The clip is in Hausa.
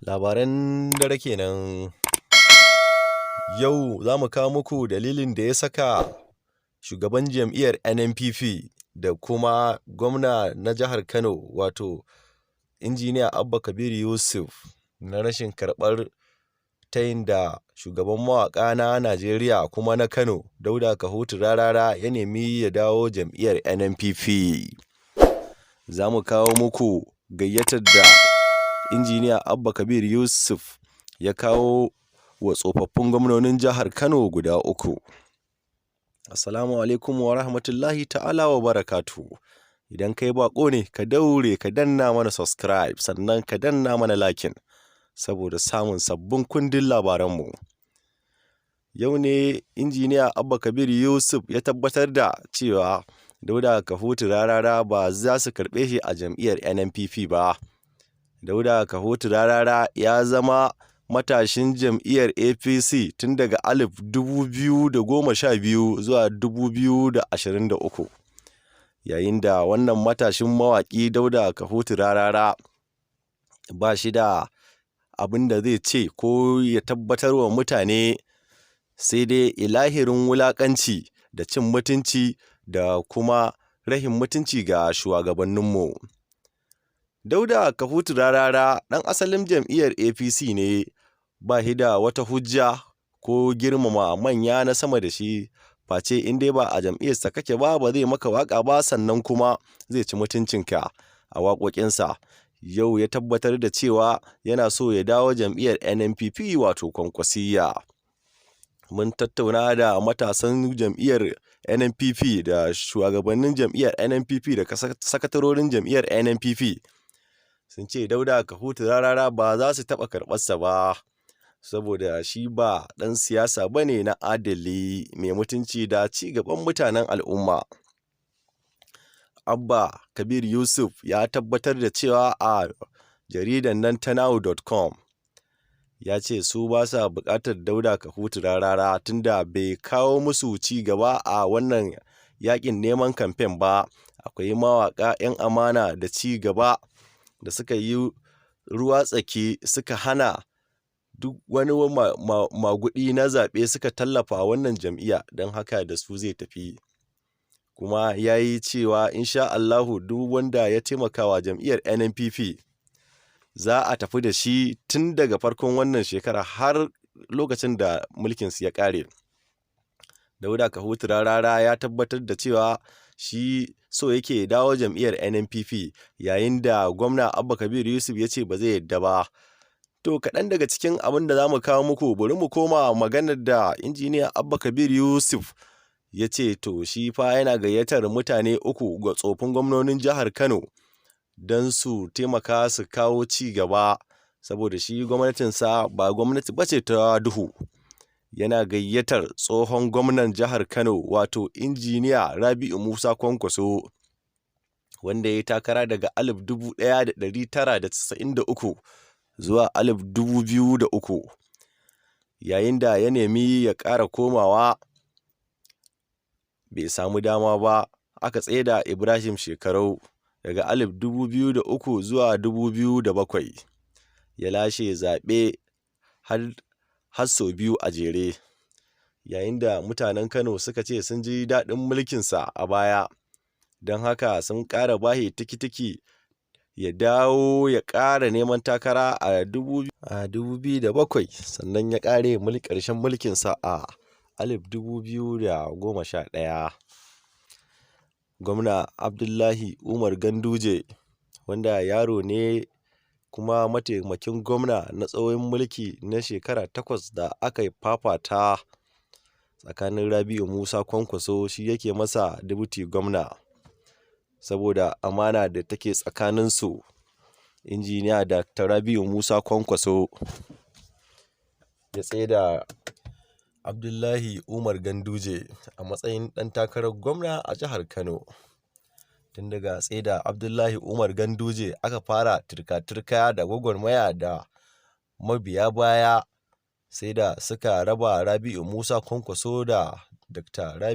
Labaran dare kenan. Yau za mu kawo muku dalilin da ya saka shugaban jam'iyyar NNPP da kuma gwamna na jihar Kano, wato Injiniya Abba Kabir Yusuf, na rashin karɓar tayin da shugaban mawaƙa na Najeriya kuma na Kano, Dauda Kahutu Rarara, ya nemi ya dawo jam'iyyar NNPP. Za mu kawo muku gayyatar da Injiniya Abba Kabir Yusuf ya kawo wa tsofaffin gwamnonin jihar Kano guda uku. Assalamu alaikum wa rahmatullahi ta'ala wa barakatuhu. Idan kai baƙo ne, ka daure ka danna mana subscribe, sannan ka danna mana liking saboda samun sabbin kundin labaranmu. Yau ne Injiniya Abba Kabir Yusuf ya tabbatar da cewa Dauda Kahutu Rarara ba za su karɓe shi a jam'iyyar NNPP ba. Dauda Kahutu Rarara ya zama matashin jam'iyyar APC tun daga 2012 zuwa 2023. Yayin da wannan matashin mawaƙi Dauda Kahutu Rarara ba shi da abin da zai ce ko ya tabbatar wa mutane, sai dai ilahirin wulaƙanci da cin mutunci da kuma rashin mutunci ga shugabanninmu. Dauda Kahutu Rarara ɗan asalin jam'iyyar APC ne, ba shi da wata hujja ko girmama manya na sama da shi, face in dai ba a jam'iyyarsa kake ba, ba zai maka waƙa ba, sannan kuma zai ci mutuncinka a waƙoƙinsa. Yau ya tabbatar da cewa yana so ya dawo jam'iyyar NNPP, wato Kwankwasiyya. Mun tattauna da matasan jam'iyyar NNPP da shugabannin jam'iyyar NNPP da sakatarorin jam'iyyar NNPP. Sun ce Dauda Kahutu Rarara ba za su taɓa karɓarsa ba, saboda shi ba ɗan siyasa ba ne na adali mai mutunci da ci gaban mutanen al'umma. Abba Kabir Yusuf ya tabbatar da cewa a jaridar nan ta now.com, ya ce su ba sa buƙatar Dauda Kahutu Rarara tunda bai kawo musu ci gaba a wannan yaƙin neman kamfen ba. Akwai mawaƙa 'yan amana da ci gaba da suka yi ruwa tsaki, suka hana duk wani maguɗi na zaɓe, suka tallafa wannan jam'iyya, don haka da su zai tafi. Kuma ya yi cewa insha Allahu duk wanda ya taimaka wa jam'iyyar NNPP za a tafi da shi tun daga farkon wannan shekara har lokacin da mulkinsu ya ƙare. Dauda Kahutu Rarara ya tabbatar da cewa shi so yake dawo jam'iyyar NNPP, yayin da gwamna Abba Kabir Yusuf ya ce ba zai yadda ba. To, kaɗan daga cikin abin da za mu kawo muku, bari mu koma maganar da Injiniya Abba Kabir Yusuf ya ce to shi fa yana gayyatar mutane uku ga tsofin gwamnonin jihar Kano don su taimaka su kawo ci gaba, saboda shi gwamnatinsa ba gwamnati ba ce ta duhu. Yana gayyatar tsohon gwamnan jihar Kano, wato Injiniya Rabi'u Musa Kwankwaso, wanda ya yi takara daga 1993 zuwa 2003, yayin da ya nemi ya ƙara komawa bai samu dama ba, aka tsaida Ibrahim Shekarau daga 2003 zuwa 2007, ya lashe zaɓe har sau biyu a jere, yayin da mutanen Kano suka ce sun ji daɗin mulkinsa a baya, don haka sun ƙara bashi tikiti ya dawo ya ƙara neman takara a 2007, sannan ya ƙare ƙarshen mulkinsa a 2011. Gwamna Abdullahi Umar Ganduje, wanda yaro ne kuma mataimakin gwamna na tsawon mulki na shekara 8 da aka fafata tsakanin Rabi'u Musa Kwankwaso, shi yake masa deputy gwamna saboda amana da take tsakaninsu. Injiniya Dr. Rabi'u Musa Kwankwaso ya tsaida Abdullahi Umar Ganduje a matsayin ɗan takarar gwamna a jihar Kano. Tun daga tsaida Abdullahi Umar Ganduje aka fara turka-turka da gwagwarmaya da mabiya baya, sai da suka raba Rabi'u Musa Kwankwaso da Dr. Rabi'u.